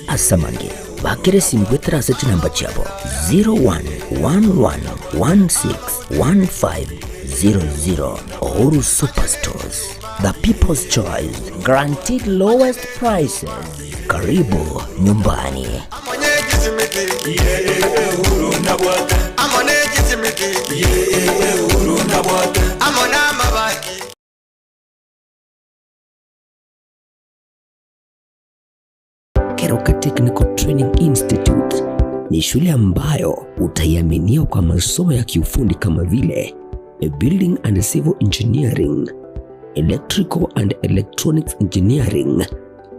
Ase amange, bakera esimi goetera ase chinamba chiabo 0111161500. Uhuru Superstores, the people's choice, guaranteed lowest prices. Karibu nyumbani. Keroka Technical Training Institute ni shule ambayo utaiaminia kwa masomo ya kiufundi kama vile Building and Civil Engineering, Electrical and Electronics Engineering,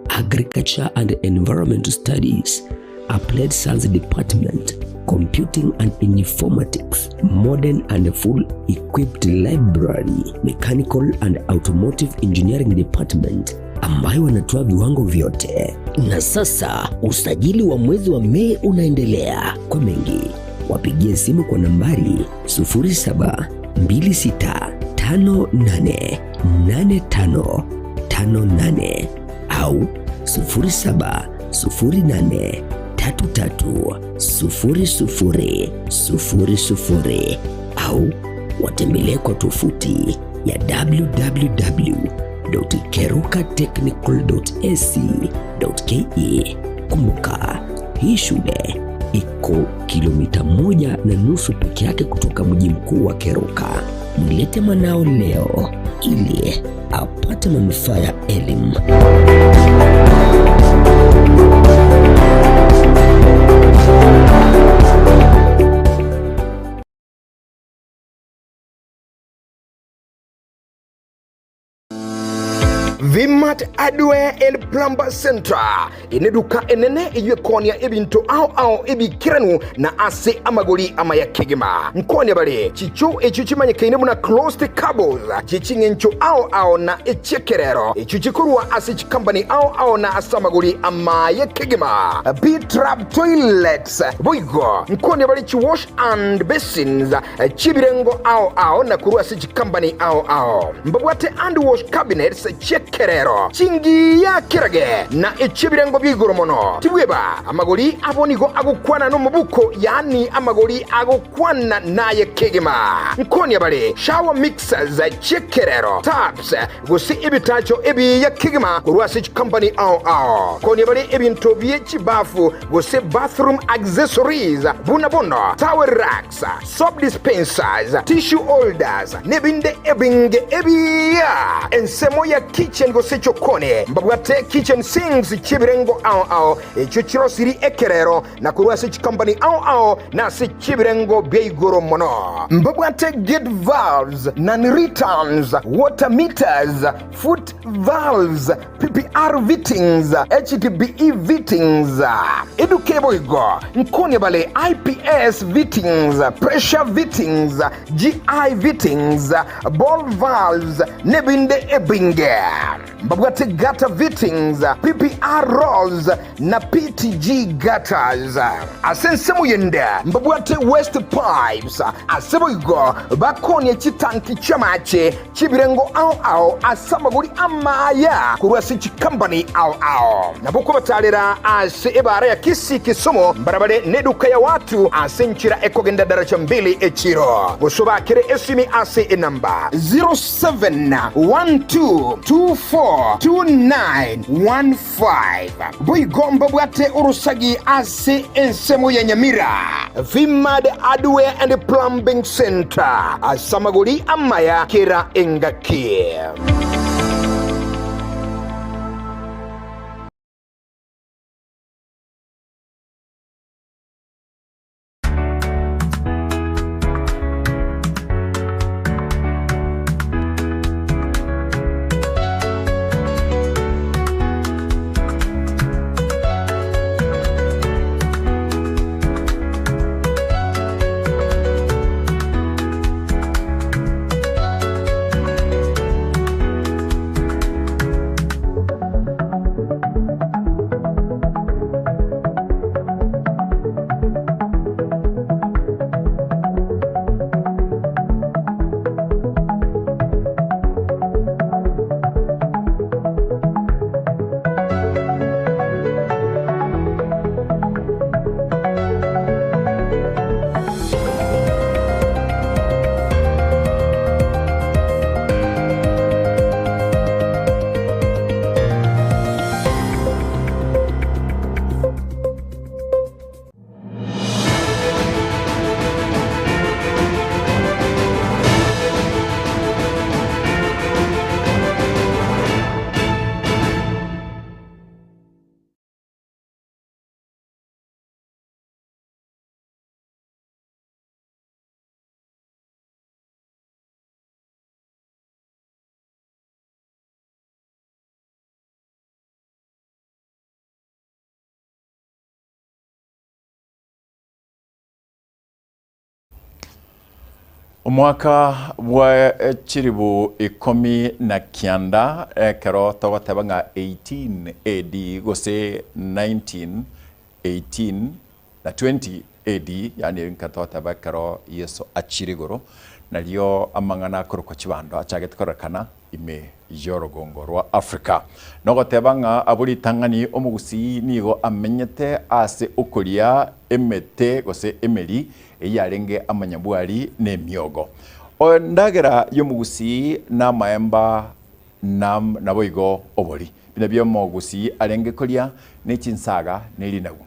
Agriculture and Environmental Studies, Applied Science Department, Computing and Informatics, Modern and Full Equipped Library, Mechanical and Automotive Engineering Department ambayo wanatoa viwango vyote. Na sasa usajili wa mwezi wa Mei unaendelea. Kwa mengi wapigie simu kwa nambari 0726588558 au 0708330000 au watembelee kwa tovuti ya www.kerukatechnical.ac.ke. Kumbuka, hii shule iko kilomita 1.5 peke yake kutoka mji mkuu wa Keroka. Mlete mwanao leo ili apate manufaa ya elimu. Vmart Hardware and Plumber Center eneduka enene ey'ekonia ebinto ao ao ebikeranu na ase amagori amaya kegima. Nkonia bare chicho echio chimanyekaine buna closed cables chie ching'encho ao ao na echiekerero echio chikorwa ase chikambani ao ao na ase amagori amaya kegima. B-trap toilets boigo nkonia bare chiwash and basins chi'ebirengo ao ao na korwa ase chikambani ao ao. Mbabwate hand wash cabinets chi'ekerero chingiya kerage na echi'ebirengo bia igoro mono. Tibweba, amagori abo nigo agokwana nomobuko, yaani amagori agokwana naye kegima. Nkonia bare shower mixers chi'ekerero, taps, gose ebitacho ebiya kegima korwa ase chikompani ao ao. Nkonia bare ebinto bie chibafu gose bathroom accessories buna bono towel racks, soap dispensers, tissue holders, nebinde ebinge ebiya. Ensemo ya kitchen gose chokoni mbabwate kitchen sinks chi'ebirengo ao ao echio chirosiri ekerero na korwa ase chikompani ao ao na ase chi'ebirengo bia igoro mono. Mbabwate gate valves, non-returns, water meters, foot valves, PPR fittings, HDPE fittings, eduke boigo nkonia bale IPS fittings, pressure fittings, GI fittings, ball valves, nebinde ebinge. Mbabwate gutter fittings, PPR rolls na PTG gutters. Ase ensemo yende mbabwate waste pipes, ase boigo bakonia chitanki chi'amache chi'ebirengo ao ao ase amagori amaya korwa ase chikambani ao ao. Nabo kobatarera ase ebaara ya Kisii Kisumu mbarabare neduka ya watu ase enchera ekogenda daraja mbili echiro. Gose obakere esimi ase enamba 0712242915. Boigo mbabwate orosagi ase ensemo ya Nyamira, Vimad Hardware and Plumbing Centre, ase amagori amaya kera engaki. Omwaka bwa chilifu 19 ekero togoteba ng'a 18 AD gose 19, 18 na 20 AD, yaani ekero togoteba ekero Yeso achire igoro, nario amang'ana akorokwa chibando achagete kororekana ime y'orogongo rwa Africa. Nogoteba ng'a abwo ritang'ani omogusii nigo amenyete ase okoria emete gose emeri eyarenge amanyabwari na emiogo. Endagera y'omogusii namaemba nam naboigo obori. Buna bi'omogusii arenge koria ne chinsaga ne rinagu.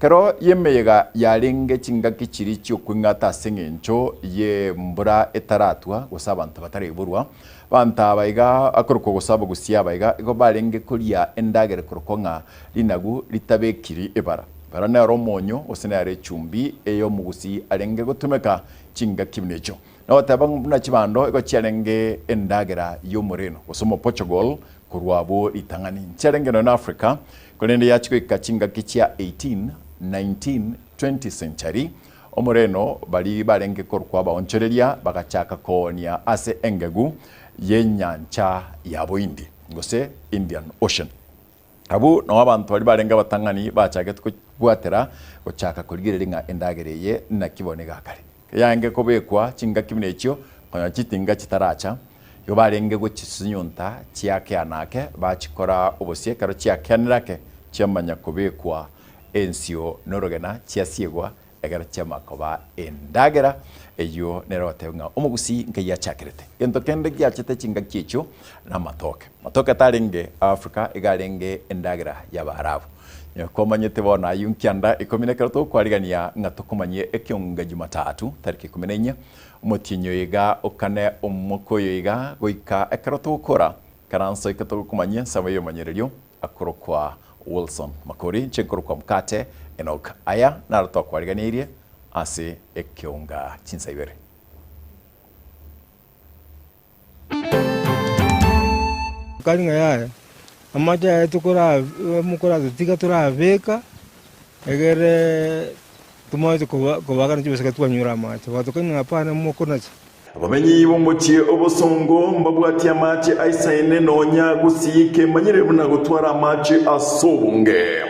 Kero y'emeyega yarenge chingaki chiria chi'okweng'ata ase engencho y'embura etaratwa gose abanto bataraiborwa, abanto aba iga akorokwa gose abagusii aba iga igo barenge koria endagera ekorokwa ng'a rinagu ritabekiri ebara. Ebara nero omonyo gose nero echumbi ey'omogusii arenge gotumeka chingaki buna echio. Nogoteba buna chibando igo chiarenge endagera y'Omoreno gose Omoportugal korwa abwo ritang'ani. Nchiarenge nonya na Africa, korende yachia goika chingaki chia 18, 19, 20 century, Omoreno baria barenge korokwa abaonchoreria bagachaka koonia ase engegu y'enyancha ya Bohindi gose Indian Ocean. Abwo nao abanto baria barenge abatang'ani bachagete kobwatera gochaka korigereria ng'a endagera eye naki bono egakare. Yarenge kobekwa chingaki buna echio, konya chitinga chitaracha, igo barenge gochisunyunta chiakeana ake, bachikora obosie, ekero chiakeanire ake, chiamanya kobekwa ensio norogena, chiasiegwa, ekero chiamanya koba endagera. Eyio nere ogoteba ng'a omogusii nkai achakerete. Gento kende giachete chingaki echio namatoke. Matoke tarenge Africa, iga arenge endagera y'Abaarabu. Kwamanyete bono ayio nkianda ikomi na ekero tokwarigania ng'a tokomanyie ekionga Jumatatu tariki 14 omotienyi oyo iga okane omwaka oyo iga goika ekero togokora karanso eke togokomanyia ensemo y'omonyererio akorokwa Wilson Makori inche nkorokwa Mkate Enock aya naro twakwariganirie ase ekionga chinsa ibere. Kari ng'a yaya, amache aya tokora mokoratotiga torabeka, egere tomanye koba kobakana chibesa ekero twanyure amache. Batokania ng'a hapana mokonacha. Abamenyi b'omochie obosongo mbabwatie amache aisaine nonya gusii kemanyire buna gotwara amache ase obonge.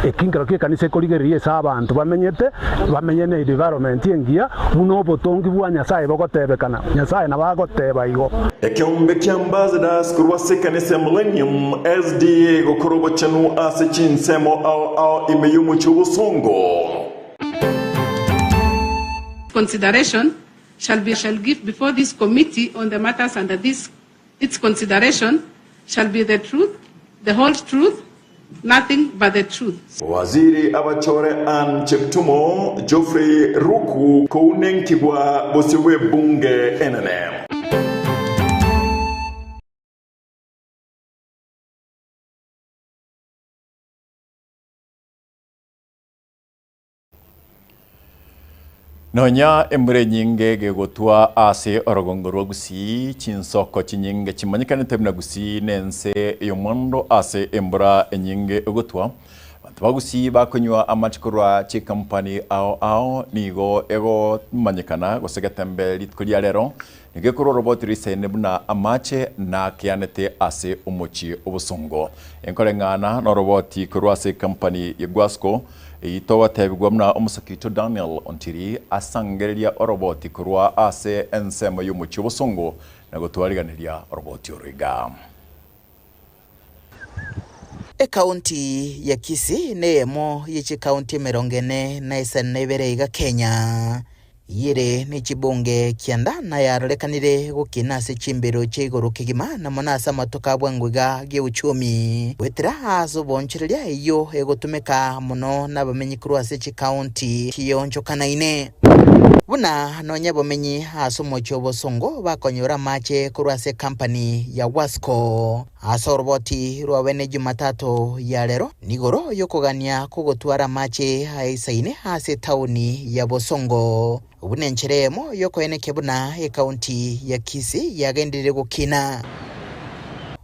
Eki nkero ki'ekanisa ekorigereria ase abanto bamenyete, bamenye ne environment engiya, buna obotongi bwa Nyasae bogotebekana. Nyasae nabo agoteba igo. Ekeombe kia Ambassadors korwa ase ekanisa ya Millennium SDA gokora obochenu ase chinsemo ao ao ime y'omochie obosongo. Consideration shall be shall give before this committee on the matters under this its consideration shall be the truth, the whole truth, nothing but the truth. Waziri abachore Anne Cheptumo, Geoffrey Ruku kounenkigwa bosio bw'ebunge enene. Nonya embura enyinge gegotwa ase orogongo rwa Gusii, chinsoko chinyinge chimanyekanete buna Gusii nense y'omwando ase embura enyinge egotwa. Abanto ba Gusii bakonywa amache korwa chikampani ao ao nigo egomanyekana gose getembe rituko ria rero nigo ekorwa oroboti risaine buna amache nakeanete ase omochie obosongo. Enkoreng'ana noroboti korwa ase ekampani ya Guasco Eyio togotebigwa buna omosake oito Daniel Ontiri asangereria oroboti korwa ase ensemo y'omochie obosongo na gotwariganeria oroboti oro iga. Ekaunti ya Kisii neyemo ye chikaunti 42 iga Kenya. Eyere ne chibunge kianda na yarorekanire gokina ase chimbero chia igoro kegima na mono ase amatuko a bwango iga geuchumi goetera ase oboonchoreria eyio egotumeka mono nabamenyi korwa ase chikaunti chionchokanaine. Buna nonya abamenyi ase omochie obosongo bakonyora amache korwa ase ekampani ya Wasco. Ase oroboti rwa bene Jumatatu ya rero, nigoro y'okogania kw'ogotwara amache aisaine ase etaoni ya Bosongo, buna enchera eyemo y'okoenekia buna ekaunti ya Kisii yagenderire gokina.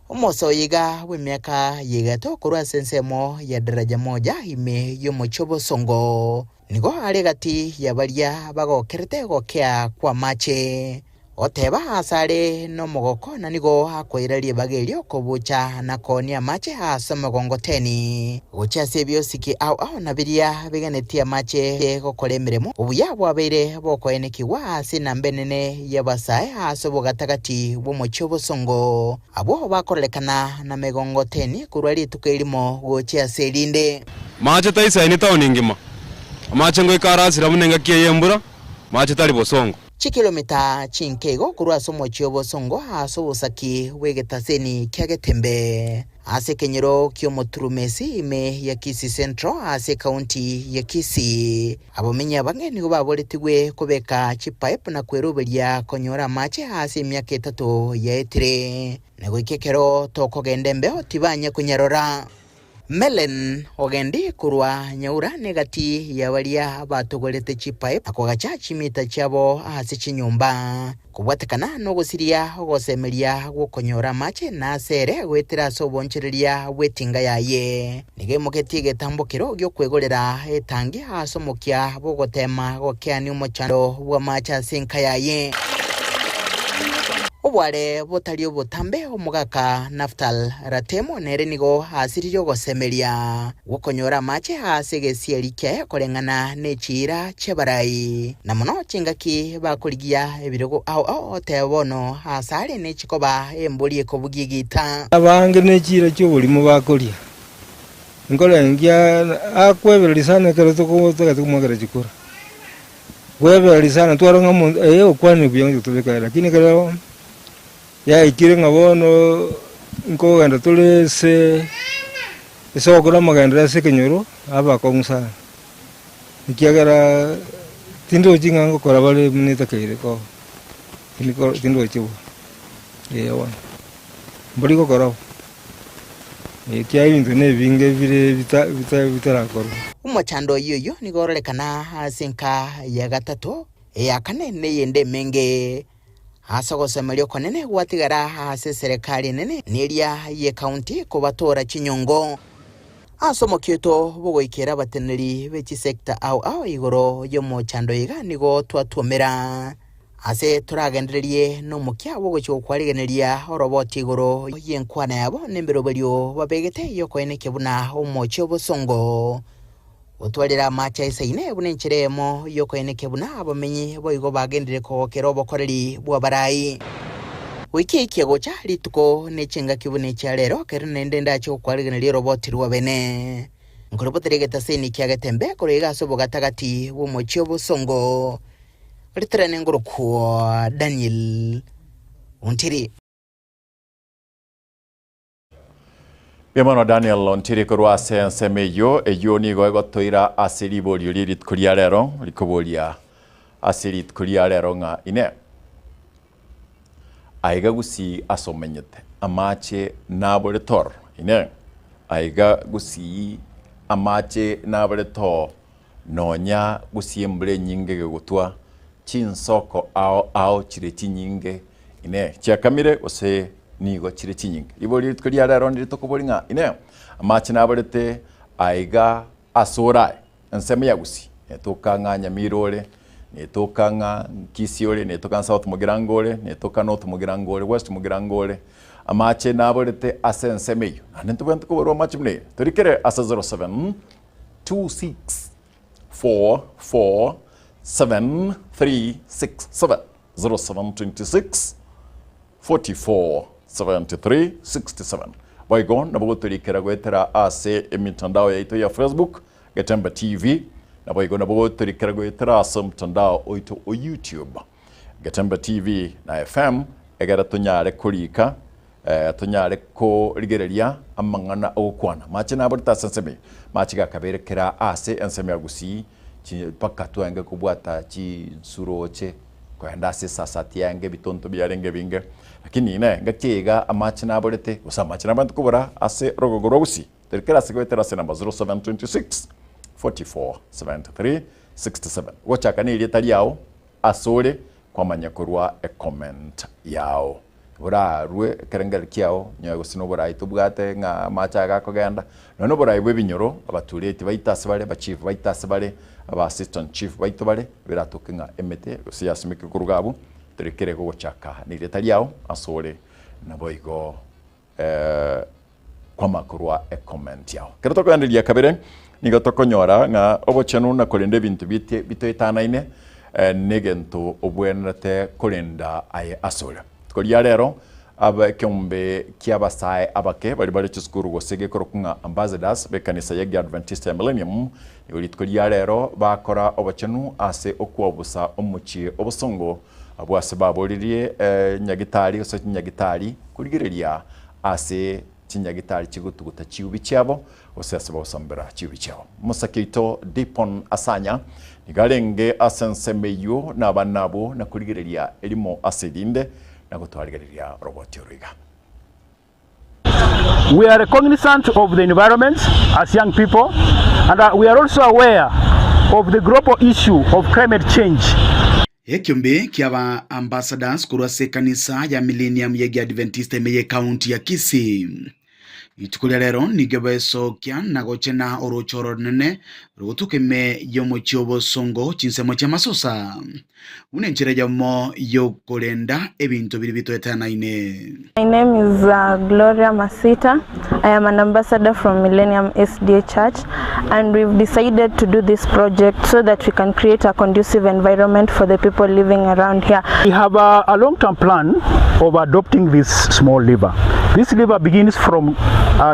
Omosoyiga bw'emiaka y'egeto korwa ase ensemo ya Daraja Moja ime y'omochie o Bosongo nigo are gati ya baria bagokerete gokea kw'amache. Goteba asare nomogoko na nigo akoira ribaga erio kobucha na koonia amache ase omogongoteni gochia ase ebiosiki ao ao na biria biganetie amache gokora emeremo. Obuya bwabeire bokoenekigwa ase enamba enene y'abasae ase obogatagati bw'omochie obosongo, abwo bakororekana na megongoteni korwa rituko erimo gochia ase erinde. Mache taisaini taoni engima, amache ngoika arasire buna engaki eye y'embura, mache tari bosongo. Chikilomita chinke igo korwa ase omochie obosongo ase obosaki bw'egetaseni kia Getembe, ase ekenyoro ki'omoturumesi ime ya Kisii Central ase ekaunti ya Kisii. Abamenyi abange nigo baboretigwe kobeka chipipe na kweroberia konyora amache ase emiaka etato yaetire, na goika ekero tokogenda embeo tibanye konyarora. Mellen ogendi korwa nyaura negati ya baria batogorete chipipe na kogacha chimita chiabo ase chinyomba, kobwatekana nogosiria ogosemeria gw'okonyora amache na ase ere goetera ase obonchoreria bw'etinga yaye. Nigo aimoketie egetambokero gi'okwegorera etangi ase omokia bw'ogoteema gokeania omochando bw'amache ase enka yaye. Obware botari obotambe omogaka Naftal Ratemo nere nigo asiririe ogosemeria gw'okonyora amache ase egesieri kiaye koreng'ana ne chiira chi'abarai, na mono chingaki bakorigia ebirogo ao ao otebe bono asare nechikoba embori ekobugia egiita. Abange ne chiira chi'oborimo bakoria, nkorengia akwebereria sana ekero togete komwakera chikura. Kwebereria sana tware ng'a omonto ee okwanire buya ng'a tobeke aya lakini ekero yaikire ng'a bono nkogenda tore ase ase ogokora amagenderero ase ekenyoro abakong'u sana, ekiagera tindochi ng'a ngokora bare buna etakeire koba, tindiko tindochi bo, eh bono, mbori gokora bo. Ekiagera ebinto nebinge bire bitarakorwa. Omochando oyio oyio nigo ororekana ase enka ya gatato, eya kane, na eyende emenge. Ase ogosemeria okonene gwatigara ase eserekari enene na eria y'ecounty kobatoora chinyongo. Ase omokioto bw'ogoikera abateneneri be chisector ao ao igoro y'omochando iga nigo twatwomera. Ase toragendererie nomokia bw'ogochia gokwarigeneria oroboti igoro y'enkwana yabo nemeroberio babegete y'okoenekia buna omochie obosongo otwarire amache aisaine buna enchera eyemo y'okoenekia buna abamenyi boigo bagenderere kogokera obokoreri bw'abarai. Goika eikia gocha rituko ne chingaki buna echia rero, kero naende ndache gokwarigeneria oroboti rw'abene. Nkorobotera egetaseni kia Getembe korwa iga ase obogatagati bw'omochie obosongo. Ritorane ngorokwa Daniel Ontiri. Mbuya mono Daniel Ontiri korwa ase ensemo eyio. Eyio nigo egotoira ase riborio rie rituko ria rero, rikoboria ase rituko ria rero ng'a ine aiga gusii ase omenyete amache nabore tor ine aiga gusii amache nabore too Nonya gose embura enyinge egegotwa, chinsoko ao ao chire chinyinge, Inee, chiakamire gose nigo chire chinyinge? Riborio rituko ria rero ndire tokobori ng'a, Inee, amache naborete aiga ase ore aye, ensemo ya Gusii, netoka ng'a Nyamira ore, netoka ng'a Kisii ore, netoka ng'a South Mugirango ore, netoka North Mugirango ore, West Mugirango ore, amache naborete ase ensemo eyio. Naende ntobwenerete koborwa amache buna eye. Torikere ase 07 26 4 4 7 3 6 7 07 26 44 73 67 Boigo nabo gotorikera goetera ase emitandao yaito ya Facebook Getembe TV naboigo nabo gotorikera goetera ase omotandao oito o YouTube Getembe TV na FM egere tonyare korika tonyare korigereria amang'ana ogokwana. Mache naborete ase ensemo eye, mache gakabeire kera aase ensemo ya Gusii mpaka twaenge kobwata chinsuroche kogenda ase esasati yaenge ebitonto biarenge ebinge. Lakini inee, ngaki eye iga amache naborete gose amache naborete kobora ase orogongo rwa Gusii? Tori kera ase goetera ase enamba 0726 44 73 67. Gochaka nerieta riao asore kwamanya korwa ecomment yao. Borarue ekerengererio kiao, nyoe gose noborai tobwate ng'a amache aya gakogenda, nonya na oborai bw'ebinyoro, abatureti baito ase bare, abachief baito ase bare, aba assistant chief baito bare, biratoke ng'a emete gose yasimekire korwa iga abwo, torekere gogochaka nerieta riao asore, naboigo kwama korwa ecomment yao. Ekero tokoendereria kabere, nigo tokonyora ng'a obochenu na korenda ebinto bite bitoetanaine negento obwenerete korenda aye asore. Rituko ria rero, aba ekeombe kia abasae abake baria bare chisukuru gose gekorokwa ng'a Ambassadors b'ekanisa ya Egeadventista ya Millennium, nigo rituko ria rero bakora obochenu ase okwabusa omochie obosongo Abwo ase baboririe nyagitari gose chinyagitari korigereria ase chinyagitari chigotuguta chiubi chiabo, gose ase bagosambera chiubi chiabo. Omosake oito Dipon Asanya nigo arenge ase ensemo eyio na abana abwo na korigereria erimo ase erinde na gotwarigereria oroboti oro iga. We are cognizant of the environment as young people and we are also aware of the global issue of climate change. Ekiombe kiaba Ambassadors korwa ase ekanisa ya Millennium y'Egeadventista ime y'Ecounty ya Kisii. Rituko ria rero nigo besokia na gochena orooche oronene rogotuka ime y'omochie obosongo chinsemo chi'amasosa, buna enchera eyemo y'okorenda ebinto biria bitoetanaine. My name is Gloria Masita. I am an ambassador from Millennium SDA Church and we've decided to do this project so that we can create a conducive environment for the people living around here. We have a, a long-term plan of adopting this small river. This river begins from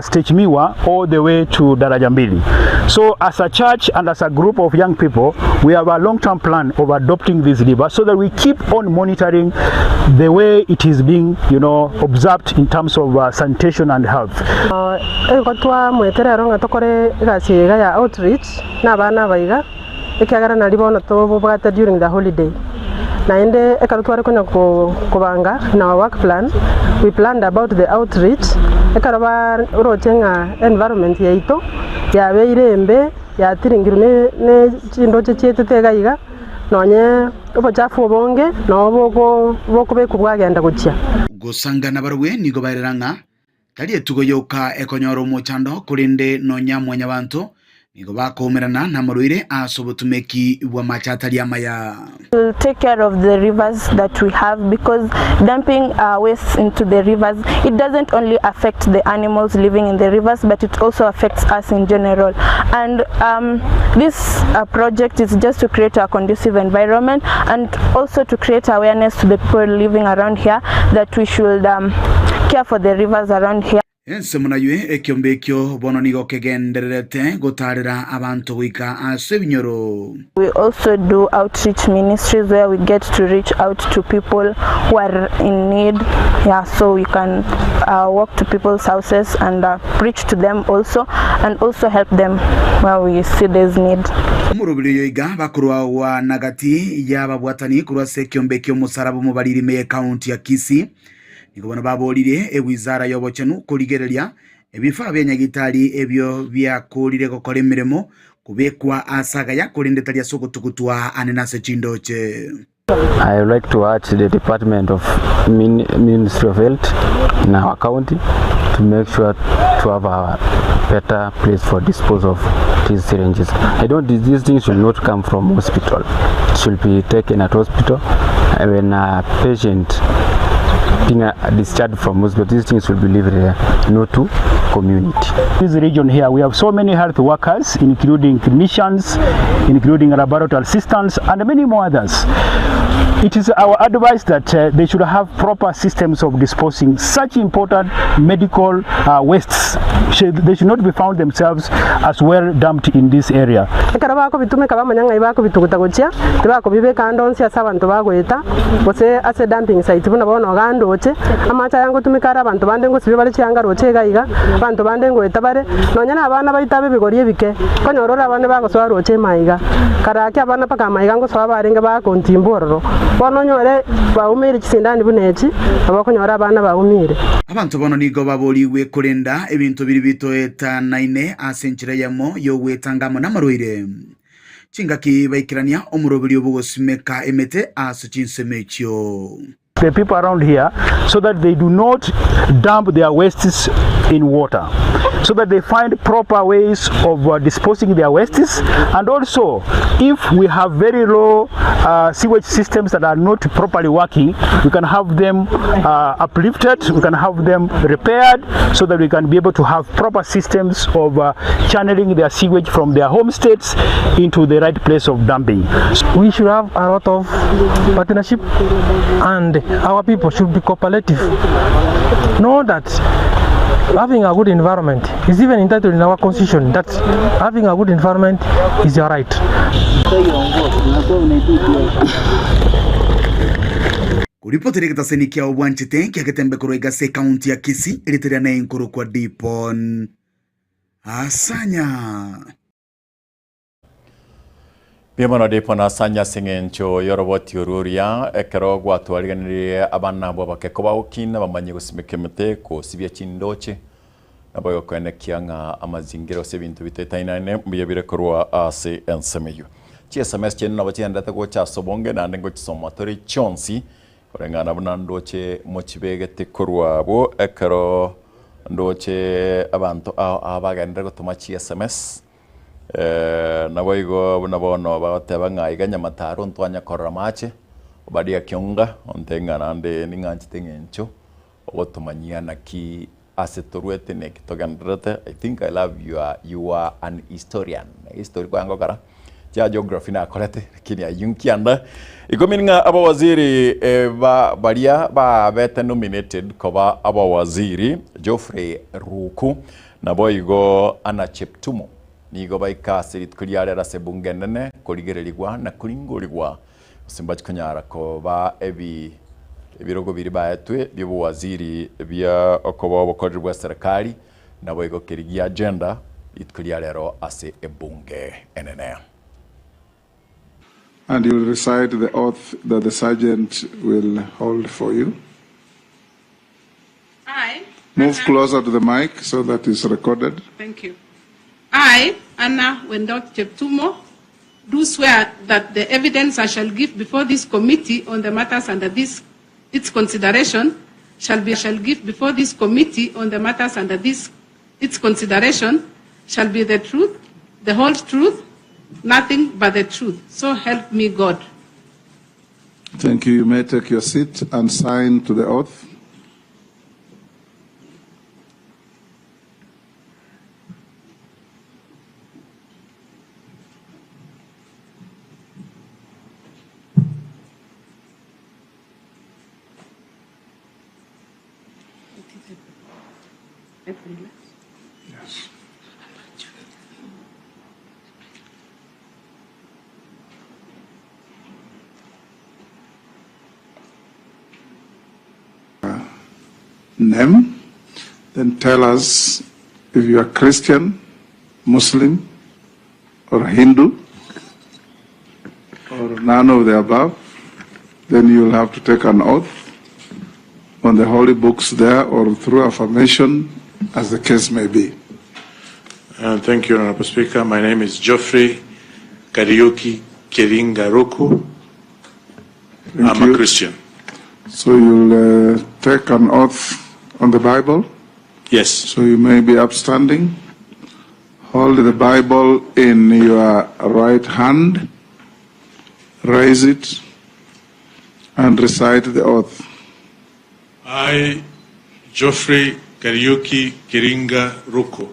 Stage Miwa all the way to Daraja Mbili. So as a church and as a group of young people, we have a long-term plan of adopting this river so that we keep on monitoring the way it is being, you know, observed in terms of sanitation and health. Igo twamwete rero ng'a tokore egasi eye iga ya outreach na abana aba iga, ekiagera nario bono tobobwate during the holiday. Naende ekero tware konya kobanga in our work plan, we planned about the outreach, ekero baroche ng'a environment yaito yabeire embe, yatiringirwe ne chindoche chietete iga iga, nonye obochafu obonge nabo boko bokobekwa bwagenda gochia. Gosanga nabarabwo nigo bairera ng'a Tari etugo yoka ekonyora omochando, korende nonya mwanyabanto nigo bakoumerana namarwaire ase obotumeki bw'amache atari amaya. We'll take care of the rivers that we have because dumping our wastes into the rivers it doesn't only affect the animals living in the rivers but it also affects us in general and um, this uh, project is just to create a conducive environment and also to create awareness to the people living around here that we should um, care for the rivers around here. Ensemo naywe ekiombe ekio bono nigo kegendererete gotaarera abanto goika ase ebinyoro. We also do outreach ministries where we get to reach out to people who are in need yeah so we can uh, walk to people's houses and uh, preach to them also and also help them where we see there's need. Omorobiri oyo iga bakorwagwa na gati y'ababwatani korwa ase ekiombe ki'omosaraba omobariri ime y'Ekaunti ya Kisii. Nigo bono baboririe ewizara y'obochenu korigereria ebifaa bia nyagitari ebio biakoorire gokora emeremo kobekwa ase agaya korende tari ase ogotugutwa ane nase chindoche. I would like to urge the department of Ministry of Health in our county to make sure to have a better place for dispose of these syringes. I don't these things should not come from hospital. It should be taken at hospital when a patient being discharged from hospital, these things should be left there, not to community. This region here, we have so many health workers, including clinicians, including laboratory assistants, and many more others. It is our advice that they should have proper systems of disposing such important medical wastes. They should not be found themselves as well dumped in this area. Ekero bakobitumeka bamanya ng'ai bakobituguta gochia, tibakobibeka ande onsi ase abanto bagoeta, gose ase dumping site buna bono iga ndoche, amache aya ngotumeka are abanto bande ngosibia bare chianga roche iga iga, abanto bande ngoeta bare, nonya na abana baito abe ebigori ebike, okonyora ore abande bagosoa roche emaiga. Kare ake abana mpaka amaiga ngosoa barenge bakontimba ororo. Bono onyore baumeire chisindani buna echi, nabo okonyora abana baumire. Abanto bono nigo baborigwe korenda ebinto biria bitoetanaine ase enchera eyemo y'ogwetanga amo namarwaire. Chingaki baikerania omoroberio bw'ogosimeka emete ase chinsemo echio. The people around here so that they do not dump their wastes in water, so that they find proper ways of disposing their wastes. And also, if we have very low sewage systems that are not properly working, we can have them uplifted, we can have them repaired, so that we can be able to have proper systems of channeling their sewage from their homesteads into the right place of dumping. We should have a lot of partnership and our people should be cooperative. Know that having a good environment is even entitled in our constitution, that having a good environment is your right. Koripotera egetaseni kia obwanchete kia Getembe korwa igase ekaunti ya Kisii erite riane nkorokwa Dipon Asanya. Mbuya mono Dipon Asanya ase eng'encho y'oroboti orwo oruya ekero gwatwariganirie abana abwo abake kobagokina bamanye gosimeka emete, kosibia chindoche Naboigo koenekia ng'a amazingira gose ebinto bitoetainaine mbuya bire korwa ase ensemo eyio. Chi-sms chiaino nabo chigendererete gocha ase obonge naende ngochisoma tore chionsi koreng'ana buna ndoche mochibegete korwa abwo ekero ndoche abanto ao ao bagenderere gotoma chi-sms. Naboigo buna bono bagoteba ng'a iga nyamataro ntwanya korora amache, Obadia Kionga ontebie ng'a naende ning'anchete eng'encho Ogotomanyia naki ase torwete na eki togendererete, I think I love your you are an historian. History kwanga gokora, chia geography nakorete lakini ayio nkianda. Ikomi ng'a abawaziri ba baria babete nominated koba abawaziri, Geoffrey Ruku naboigo Anna Cheptumo, nigo baika ase rituko ria rero ase ebunge enene korigererigwa na koringorigwa Gose mbache konyara koba ebi ebirogo biria baetwe bi'obowaziri bia okoba obokoreri bwa serikali, naboigo kerigia agenda rituko ria rero ase ebunge enene. And you'll recite the oath that the sergeant will hold for you. I, Move closer to the mic so that it's recorded. Thank you. I, Anna Wendot Cheptumo, do swear that the evidence I shall give before this committee on the matters under this its consideration shall be shall give before this committee on the matters under this its consideration shall be the truth, the whole truth, nothing but the truth. So help me God. Thank you. You may take your seat and sign to the oath. Yes. Name, then tell us if you are Christian, Muslim, or Hindu, or none of the above. Then you'll have to take an oath on the holy books there or through affirmation, as the case may be. Thank you, Honorable Speaker. My name is Geoffrey Kariuki Kiringa Ruku. Thank I'm a you. Christian. So you'll take an oath on the Bible? Yes. So you may be upstanding. Hold the Bible in your right hand, raise it, and recite the oath. I, Geoffrey Kariuki Kiringa Ruku,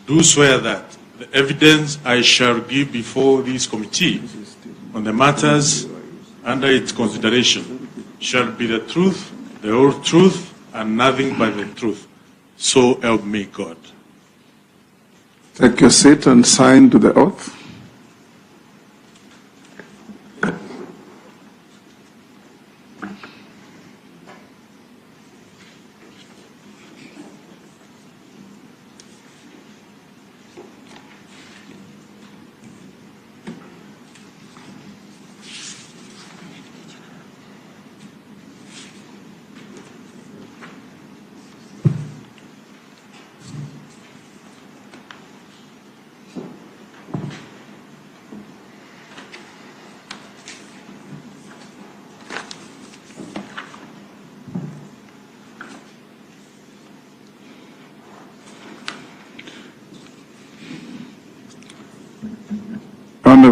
do swear that the evidence I shall give before this committee on the matters under its consideration shall be the truth, the whole truth, and nothing but the truth. So help me God. Take your seat and sign to the oath.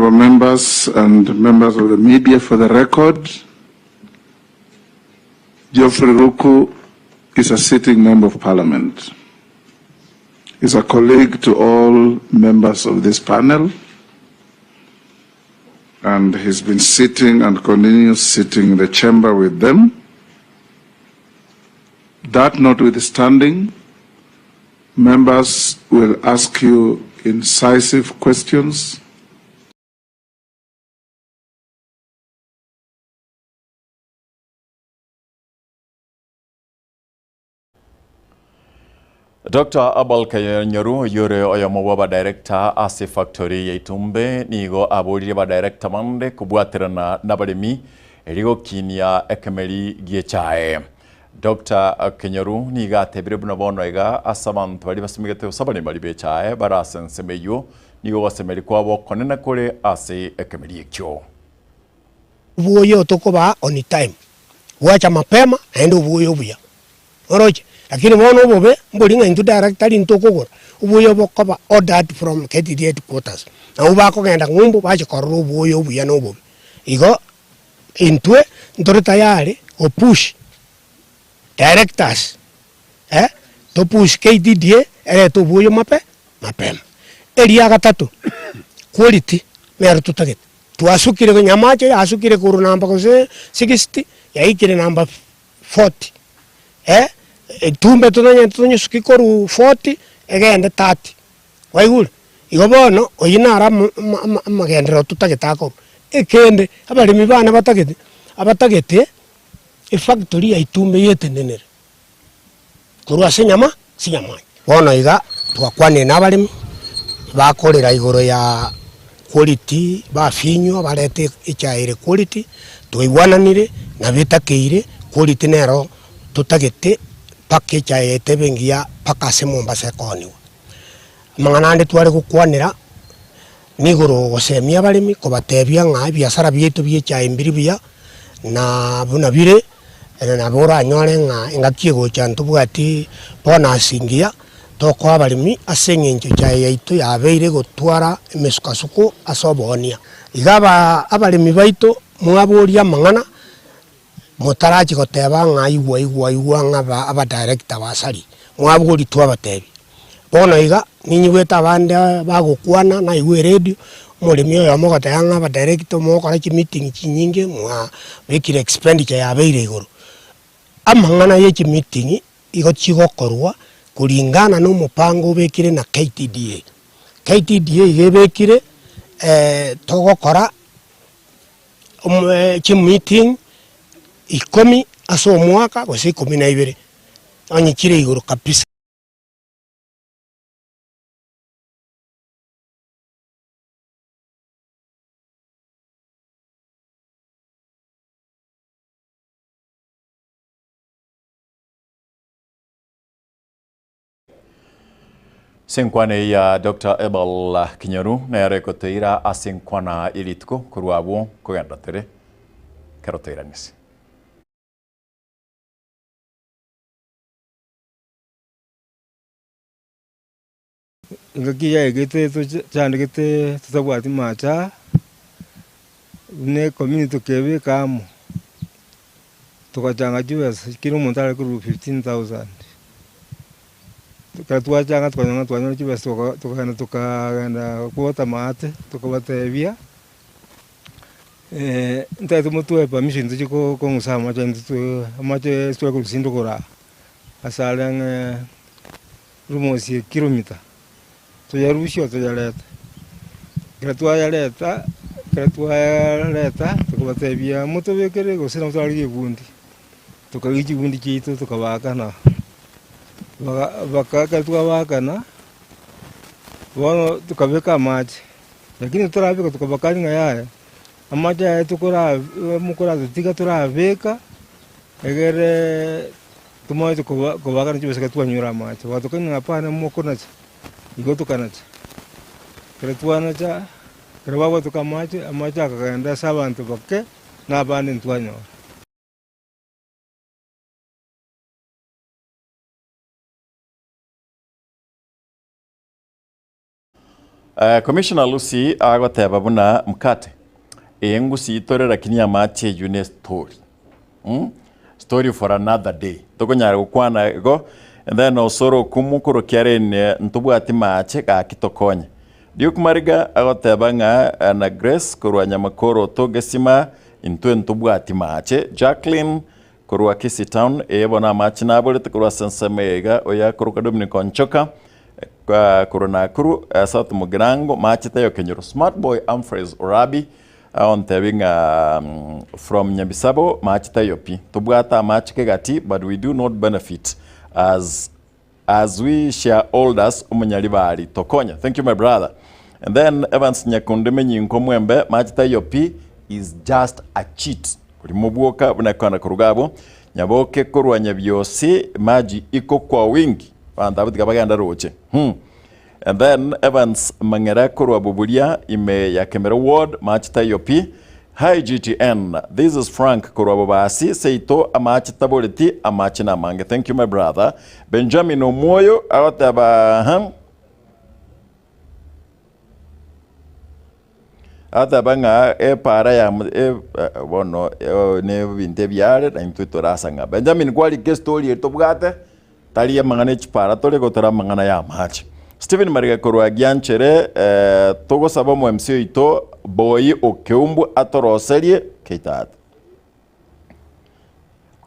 Honorable members and members of the media, for the record, Geoffrey Ruku is a sitting member of parliament. He's a colleague to all members of this panel, and he's been sitting and continues sitting in the chamber with them. That notwithstanding, members will ask you incisive questions. Doctor Abel Kenyoru oyio ore oyomo bw'abadirector ase efactory ya Itumbe nigo aboririe abadirector bande kobwaterana nabaremi erio gokinia ekemeri gi'echae. Doctor Kenyoru nigo atebire buna bono iga ase abanto baria basimegete gose abaremi baria b'echae bare ase ensemo eyio nigo ogosemeria kwabo okonene kore ase ekemeri ekio. Obuya otokobaa on time, bwacha mapema naende obuya obuya. Oroche? Lakini bono obobe mbori ng'a intwe direct tari intwe okogora, obuya obokoba ordered from KTDA headquarters. Nabwo bakogenda ng'umbu bache korora obuya obuya na obobe. Igo intwe ntore tayari go push directors eh, to push KTDA erete obuya mape mapema. Eria gatato, quality nero totagete. Twasukire nyamache yasukire korwa namba gose 60 yaikire namba 40 eh, etumbe tonye tonyesuki korwa 40 egende 30, kwaigure? Igo bono oyio naro amo ama ama amagenderero totagete akorwa. Ekende, abaremi bane batagete, abatagete efactory ya itumbe yetenenere korwa ase enyama ase enyamanya. Bono iga twakwanire na abaremi, bakorera igoro ya quality, bafinywa barete echae ere quality, twaigwananire nabo etakeire, quality nero totagete mpaka echae yaito ebe engiya mpaka ase Mombasa ekooniwa. Amang'ana ande tware gokwanera, nigoro gosemia abaremi kobatebia ng'a ebiasara biaito bia echae mbiri buya, na buna bire, Ere nabo oranyore ng'a engaki egocha ntobwati bonus engiya tokoa abaremi ase eng'encho echae yaito yabeire gotwara emesukasuko ase oboonia. Iga aba abaremi baito mwaboria amang'ana motarachia goteba ng'a igwa igwa igwa ng'a aba abadirector basaria, mwaboria twabatebia. Bono iga, ninyigwete abande bagokwana, naigwa eredio, omoremi oyomo ogoteba ng'a abadirector mogokora chimeeting chinyinge mwabekire expenditure yabeire igoro. Amang'ana ya echimeeting igo chigokorwa kulingana na omopango obekire na KTDA. KTDA iga ebekire togokora chimeeting ikomi ase omwaka gose ikomi na ibere, onye chire igoro kabisa. Ase enkwana eye ya Doctor Abel Kinyoru nero egotoira ase enkwana ye rituko korwa abwo kogenda tere kero toiranise. Engaki yaigete tochandegete totabwati mache aa, buna ecommunity tokebeka amo, togachanga chibesa kera omonto are korwa 15,000. Ekero twachanga tukanyora ng'a twanyora chibesa tokagenda tokagenda kwota maate, tokabatebia. Ntagete motwoe permission tochie kong'usa amache intwe amache tware korwa sindokoro aa, ase are ang'e almost ekilomita, toyarusie toyarete. Ekero twayareta, ekero twayareta tokabatebia motobekere gose nabo twarigia ebundi, tokarigia chibundi chiaito tokabaakana, baka ekero twabaakana, bono tokabeka amache. Lakini torabeka tokabakania ng'a yaya, amache aya tokora mokoratotiga torabeka, egere tomanye koba kobakana chibesa ekero twanyora amache. Bagatokania ng'a hapana mokonacha, igo tokanacha. Ekero twanacha, ekero babwatoka amache, amache akagenda ase abanto bake, na abande ntwanyora. Eh, Commissioner Lucy agoteba buna mkate eye ngusi tore lakini amache eywo ne story mm? Story for another day tokonyara gokwana igo and then osoro okumu korwa kiarene ntobwati mache gaki tokonye Duke Mariga agoteba ng'a na Grace korwa Nyamakoro togesima intwe ntobwati mache Jacqueline Korwa Kisii Town, ee bono amache naborete korwa ase ensemo eye iga, oyo akoroka Dominic Onchoka, korwa Nakuru, South Mugirango, mache taiyo Kenyoro. Smart boy Humphreys Orabi agontebi ng'a from Nyabisabo, mache taiyo pi. Tobwate amache kegati but we do not benefit as As we shareholders omonyaribari tokonya thank you my brother and then Evans Nyakundi Menyinko Mwembe mache taiyo pi is just a cheat ori mobwoka buna ekona koruga abwo Nyaboke korwa Nyabiosi maji iko kwa wingi abanto abwo tiga bagende roche hmm and then Evans Mang'era korwa Buburia ime ya Kemera ward mache taiyo pi Hi GTN, this is Frank korwa Bobasi, seito amache taboreti amache namange. Thank you my brother. Benjamin Omwoyo agoteba aha. Agoteba ng'a epara ya e, bono ne ebinto ebiare na intwe torasa ng'a Benjamin kwarika estory eye tobwate tari amang'ana echipara tore gotara amang'ana ya amache. Stephen Mariga korwa Gianchere eh, togosaba omo MC oito Boyi Okeumbu atoroserie keitata.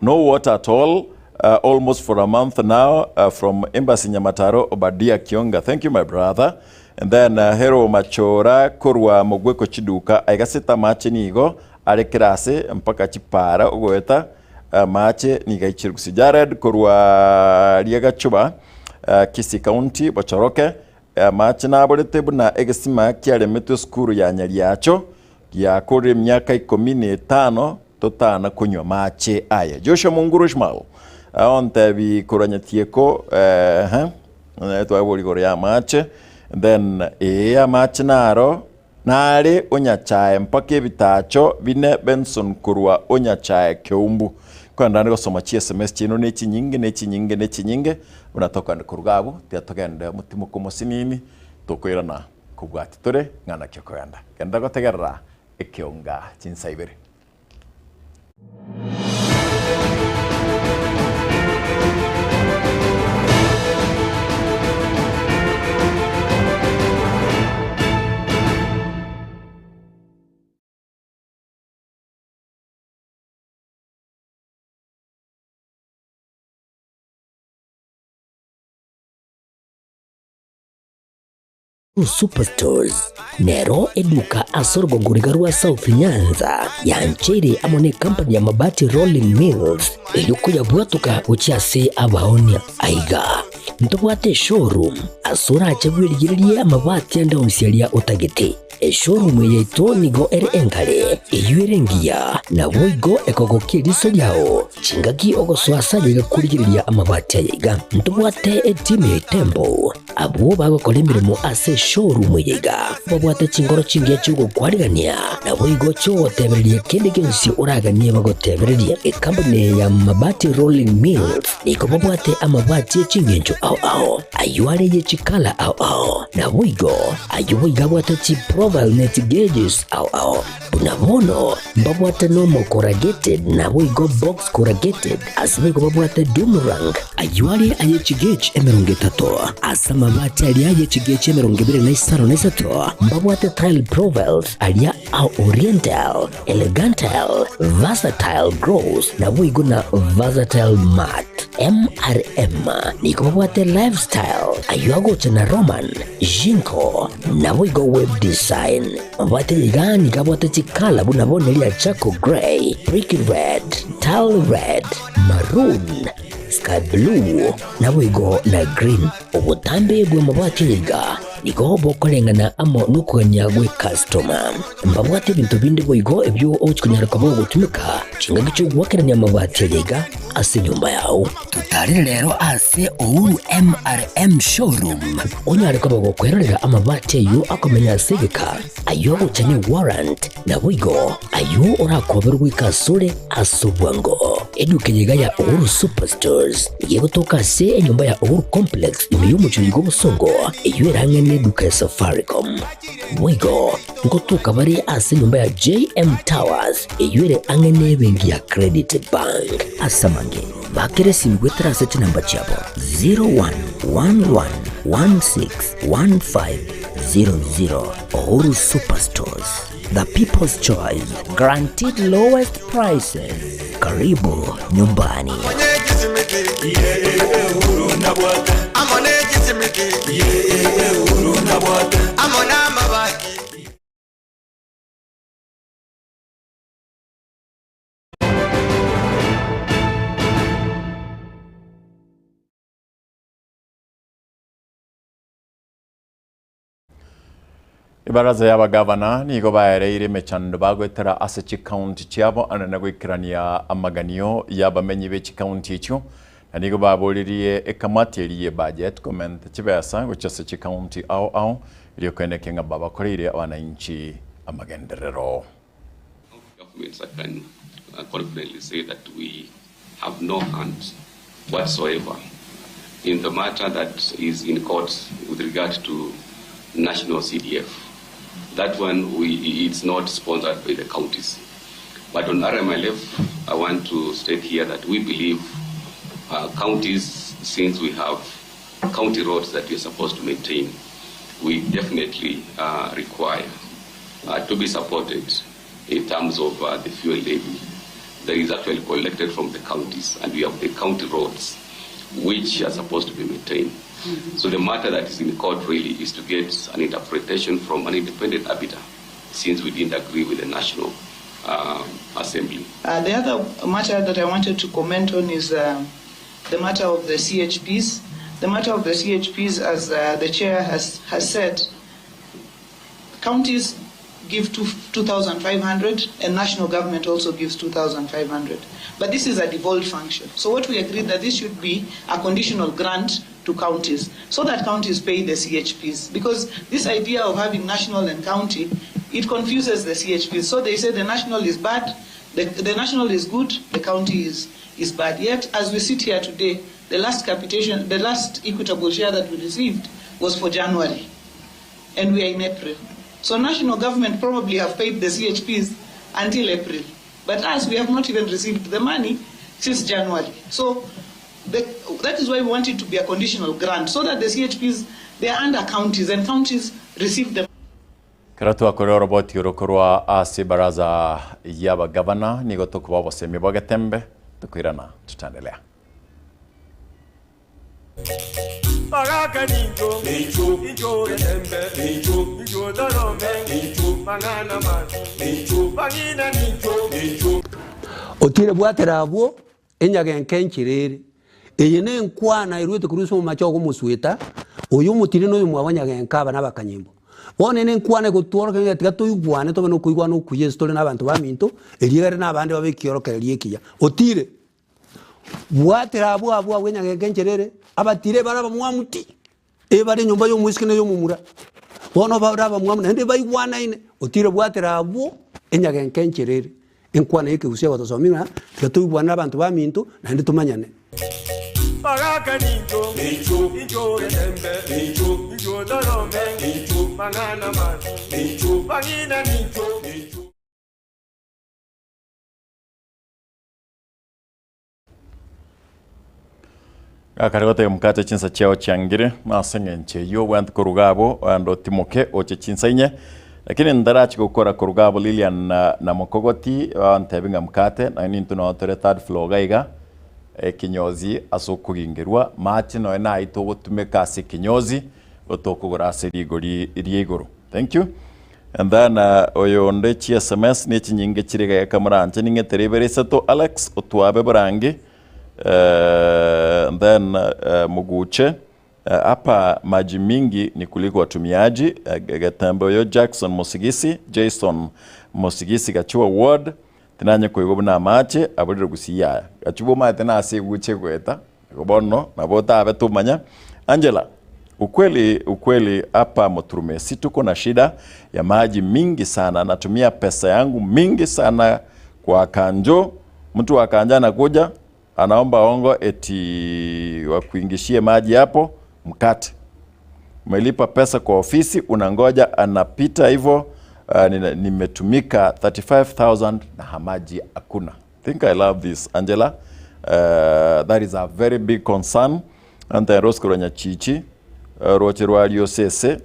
No water at all uh, almost for a month now uh, from Embassy Nyamataro Obadia Kionga. Thank you my brother. And then uh, Hero Machora korwa Mogweko Chiduka aigasete amache nigo are kerase mpaka chipara ogoeta Amache nigo aichire gose Jared korwa Riagachuba, Kisii County, Bochoroke. Amache naborete buna egesima kiaremetwe esukuru ya Nyariacho giakorire emiaka ikomi na etano totana konywa amache aya. Joshua Munguru Ishmael aontebi korwa Nyatieko eeh twabori igoro ya amache then ee amache naro Nare onyachae mpaka ebitacho bine Benson korwa onyachae Keumbu. Kogenda gosoma chi sms chiaino ne chinyinge ne chinyinge ne chinyinge buna tokogenda koruga abwo tiga togende motimoke omosinini tokoirana kobwati tore ng'a naki okogenda. Genda gotegerera ekeonga chinsa ibere. Superstores nero eduka ase orogongo riga rwa South Nyanza yancheire amo ne company ya Mabati Rolling Mills erio koyabwatoka gochia ase abaonia. Aiga ntobwate eshowroom ase orache bwerigererie amabati ande onsi aria otagete. Eshowroom eye yaito nigo ere enkare, eyio ere engiya, naboigo ekogokia eriso riao. Chingaki ogosoa ase ayaiga korigereria amabati ayaiga ntobwate etimu ya Itembo. Abwo bagokora emeremo ase eshowroom eye iga babwate chingoro chingiya chi'ogokwarigania, naboigo chi'ogotebereria kende gionsi oraganie bagotebererie. Ekampuni eye ya Mabati Rolling Mills nigo babwate amabati e chingencho ao ao, ayio are ye chikala ao ao, naboigo ayio boigo abwate chiprofile ne chigeges ao ao. Buna bono mbabwate nomo corrugated naboigo box corrugated, ase boigo babwate doomerang, ayio are aye chigauge 30, ase amabati aria aye chigauge 23, mbabwate tile profiles aria a oriental, elegantile, versatile gloss, naboigo na versatile matte. MRM nigo babwate lifestyle, ayio agocha na Roman, Jinko, naboigo web design. Mabwate iga nigo abwate chikala buna bono eria charcoal grey, brick red, tile red, maroon, sky blue, naboigo na green. Obotambe bw'amabwati aya iga nigo bokoreng'ana amo nokogania gw'ekastoma. Mbabwate ebinto binde boigo ebio ogochia konyara koba ogotumeka chingaki chi'ogoakerania amabati aya iga ase enyomba yao. Totarire rero ase Uhuru MRM Showroom onyare koba gokwerorera amabati ayio akomenya ase egeka, ayio agocha ne warrant, naboigo ayio orakoberwe goika asore ase obwango. Eduka eye iga ya Uhuru Superstores nigo egotoka ase enyomba ya Uhuru Complex ime y'omochie oiga obosongo, eyio erang'ene. n'eduka ya Safaricom. Boigo ngotoka bare ase enyomba ya JM Towers eyio ere ang'e n'ebenki ya Credit Bank. Ase amange, bakera esimi goetera ase chinamba chiabo 0111161500. Uhuru Superstores, the people's choice, guaranteed lowest prices. Karibu nyumbani. Ebaraza y'abagavana nigo baereire emechando bagoetera ase chikaunti chiabo ande na goikerania amaganio y'abamenyi be chikaunti echio, na nigo baboririe ekamati eria y'ebudget komenta chibesa gochia ase chikaunti ao ao erio koenekia ng'a babakoreire abananchi amagenderero. Governments, I can confidently say that we have no hand whatsoever in the matter that is in court with regard to national CDF. That one, we, it's not sponsored by the counties. But on RMLF, I want to state here that we believe counties, since we have county roads that we are supposed to maintain, we definitely require to be supported in terms of the fuel levy that is actually collected from the counties, and we have the county roads which are supposed to be maintained. So the matter that is in court really is to get an interpretation from an independent arbiter, since we didn't agree with the National Assembly. The other matter that I wanted to comment on is the matter of the CHPs. The matter of the CHPs, as the chair has said, counties give 2,500 and national government also gives 2,500. But this is a devolved function. So what we agreed that this should be a conditional grant to counties so that counties pay the CHPs. Because this idea of having national and county, it confuses the CHPs. So they say the national is bad, the national is good, the county is bad. Yet, as we sit here today, the last capitation, the last equitable share that we received was for January, and we are in April. So national government probably have paid the CHPs until April. But us, we have not even received the money since January. So that is why we want it to be a conditional grant, so that the CHPs, they are under counties, and counties receive them. Kero twakore oroboti oroko rwa ase baraza y'abagavana nigo tokoba obosemi bwa getembe tokoirana tutaendelea. Baraka ninjo, ninjo, ninjo getembe, ninjo, ninjo dorome, ninjo, mangana ma, ninjo, bangina ninjo, ninjo. Otire bwatera abwo enyagenka enchera ere. Eye nenkwana erwete korwa ase omomache ogomosweta, oyo omotire na oyomwabo nyagenka aba nabakanyimbo. Bono ere nenkwana egotworokia ng'a tiga toigwane tobe nokoigwana okuya ase tore na abanto baminto, erio egere na abande babe ekiorokererio ekiya. Otire bwatera abwo abwo abwo enyagenka enchera ere, abatire bare abamwamu ti, ebare enyomba ya omoiseke na ey'omomura. Bono bare abamwamu naende baigwanaine, otire bwatera abwo enyagenka enchera ere. Enkwana ya ekegusii egotosomia ng'a tiga toigwane na abanto baminto naende tomanyane. Baraka ninjo, ninjo, ninjo getembe, ninjo, ninjo dorome, ninjo, mangana ma, ninjo, bangina ninjo, ninjo. Gakare goteba mokate chinsa chiao chiangire, ase eng'encho eyio obwenerete koruga abwo ogende otimoke oche chinsa inye, lakini ntarachi gokora koruga abwo Lilian na na mokogoti bantebi ng'a mokate naende intwe noo tore third floor iga iga ekinyozi ase okogingerwa mache nonya naye togotumeka ase ekinyozi gotokogora ase rigori ria igoro. Thank you. And then oyo onde chi sms ne chinyinge chire iga eka moranche ning'etere ibere isato Alex otwabe borange and then Muguche hapa maji mingi ni kuliko watumiaji Getembe oyo Jackson Mosigisi Jason Mosigisi Gachua ward tinanye koigwa buna amache aborire gusii yaya Gachua omanyete nase eguche egoeta igo bono nabo otabe tomanya Angela ukweli ukweli hapa Muturumesi tuko na shida ya maji mingi sana natumia pesa yangu mingi sana kwa kanjo mtu wa kanja anakuja anaomba ongo eti wakuingishie maji hapo mkate. Umelipa pesa kwa ofisi unangoja anapita hivyo. Nimetumika 35000 na hamaji hakuna. Think I love this Angela. That is a very big concern. Ante Rose korwa Nyachichi roche rwa Riosese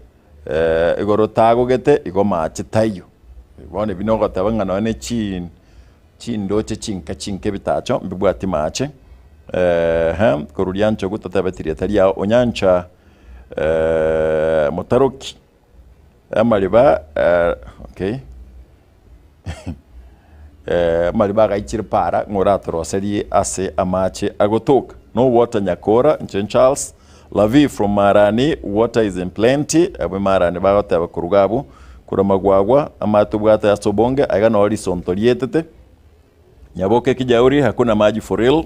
igoro tagogete igo mache taiyo. Bono ebi nogoteba ng'a nonya ne chi chindoche chinka chinke ebitacho mbibwati mache. Ehe korwa Rianchogu totabeti rieta riao Onyancha Motaroki amariba okay amariba agaichire para ng'a oratoroserie ase amache agotoka. No water Nyakora inche Charles Lavi from Marani water is in plenty abwo Marani bagoteba korwa iga abwo korwa Magwagwa amache tobwate ase obonge aiga noo risonto rietete. Nyaboke Kijauri hakuna maji for real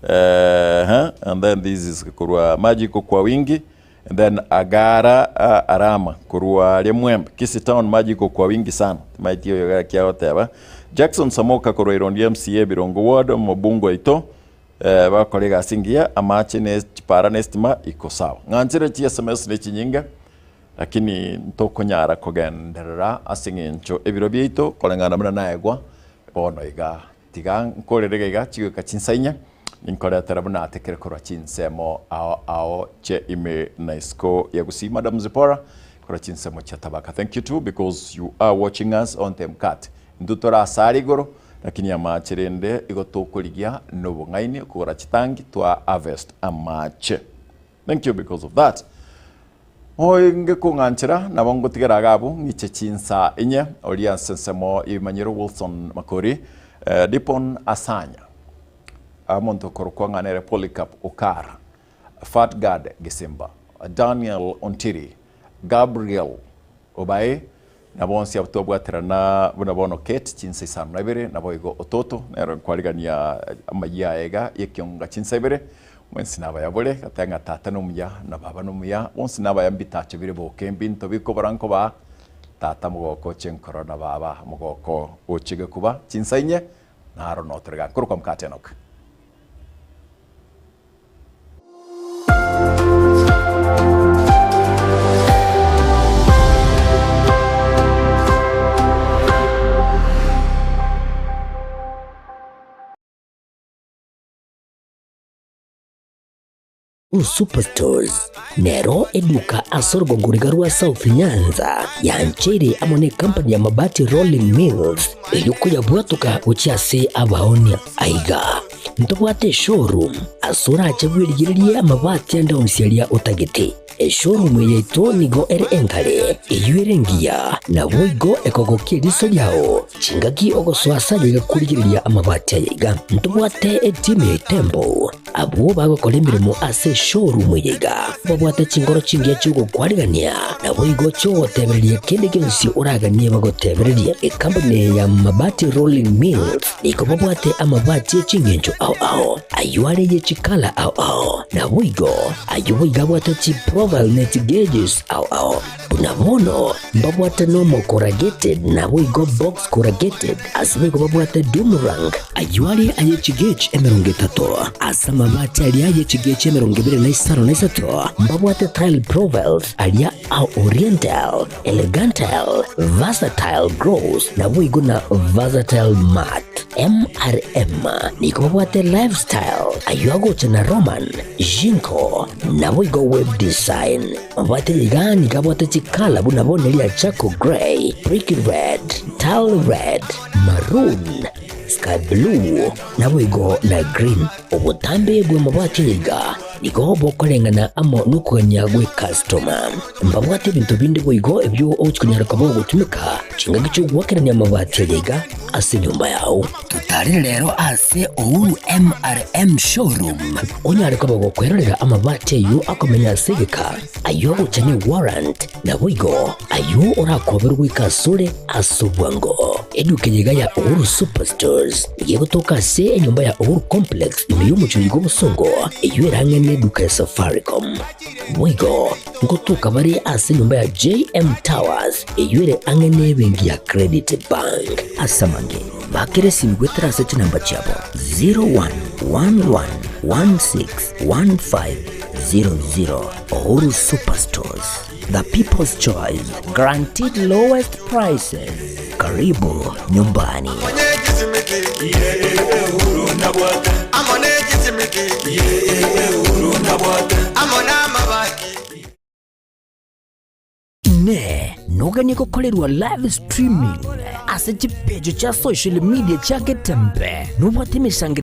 eeh and then this is korwa maji iko kwa wingi and then Agara Arama korwa aria Mwembe Kisii town maji iko kwa wingi sana timaeti oyo gaki agoteba Jackson Samoka korwa Irondi MCA Birongo ward omobunge oito eh, bakora egasi engiya amache ne chipara ne estima iko sawa ng'anchire chi sms ne chinyinge Lakini ntokonyara kogenderera ase engencho ebiro biaito koreng'ana buna naegwa bono iga. Tiga nkorere iga iga chigoika chinsa inye, ninkoretera buna atekire korwa chinsemo ao ao chia ime na isiko ya Gusii. Madam Zipporah, korwa chinsemo chia Tabaka. Thank you too because you are watching us on Temkat. Intwe tore ase are igoro, lakini amache rende igo tokorigia nobong'aini kogora chitangi twa harvest amache. Thank you because of that. Oinge kong'anchera, nabo ngotigera iga abwo ng'iche chinsa inye, oria ase ensemo y'ebimanyiro Wilson Makori, Dipon Asanya, omonto okorokwa ng'a nere Polycarp Okara, Fatgad Gisimba, Daniel Ontiri, Gabriel Obae, na bonsi abwo twabwaterana buna bono Kate chinsa isano na ibere, naboigo Ototo nere nkwarigania amayia aye iga y'ekionga chinsa ibere, mwensi nabaya bore, gateba ng'a tata nomuya na baba nomuya, bonsi nabaya mbitacho bire boke mbinto bikobora nkobaa, tata mogoko oche nkoro na baba mogoko oche gekuba chinsa inye, naro notore iga. Nkorokwa Mokate Enock. Superstores nero eduka ase orogongo riga rwa South Nyanza yancheire amo ne company ya Mabati Rolling Mills eyio koyabwatoka gochia ase abaonia. Aiga Ntobwate eshowroom ase orache bwerigererie amabati ande onsi aria otagete. Eshowroom eye yaito nigo ere enkare, eyio ere engiya, naboigo ekogokia eriso riao chingaki ogosoa ase aye iga korigereria amabati aya iga. Ntobwate etimu ya Itembo abwo bagokora emeremo ase eshowroom eye iga. Babwate chinkoro chingiya chi'ogokwarigania, naboigo chi'ogotebereria kende gionsi oraganie bagotebererie. Ekampuni eye ya Mabati Rolling Mills Nigo babwate amabati e chingencho ao ao, ayio are ye chikala ao ao, naboigo ayio boigo abwate chiprofile ne chigeges ao ao. Buna bono mbabwate normal corrugated naboigo box corrugated, ase boigo babwate doom rank, ayio are aye chigauge 30, ase amabati aria aye chigauge 23 mbabwate tile profiles aria a oriental, Elegantile, Versatile Gross, naboigo na Versatile Matte. MRM nigo babwate Lifestyle, ayio agocha na Roman, Jinko, naboigo Web Design. Mabwate iga nigo abwate chikala buna bono eria Charcoal Grey, Brick Red, Tile Red, Maroon, Sky Blue, naboigo na Green. Obotambe bw'amabwati iga nigo bokoreng'ana amo nokogania gw'ekastoma. Mbabwate ebinto binde boigo ebio ogochia konyara koba ogotumeka chingaki chi'ogoakerania amabati aya iga ase enyomba yao. Totarire rero ase Uhuru MRM Showroom onyare koba gokwerorera amabati ayio akomenya ase egeka, ayio agocha ne warrant, naboigo ayio orakoberwe goika asore ase obwango. Eduka eye iga ya Uhuru Superstores nigo egotoka ase enyomba ya Uhuru Complex ime y'omochie oiga obosongo, eyio ere ang'e neduka ya Safaricom. Boigo ngotoka bare ase enyomba ya JM Towers eyio ere ang'e nebenki ya Credit Bank. Ase amange, bakera esimi goetera ase chinamba chiabo 0111161500 Uhuru Superstores. The people's choice. Guaranteed lowest prices. Karibu nyumbani. Ne noganie gokorerwa live streaming ase chipeji chia social media chia Getembe nobwate emesangererekano.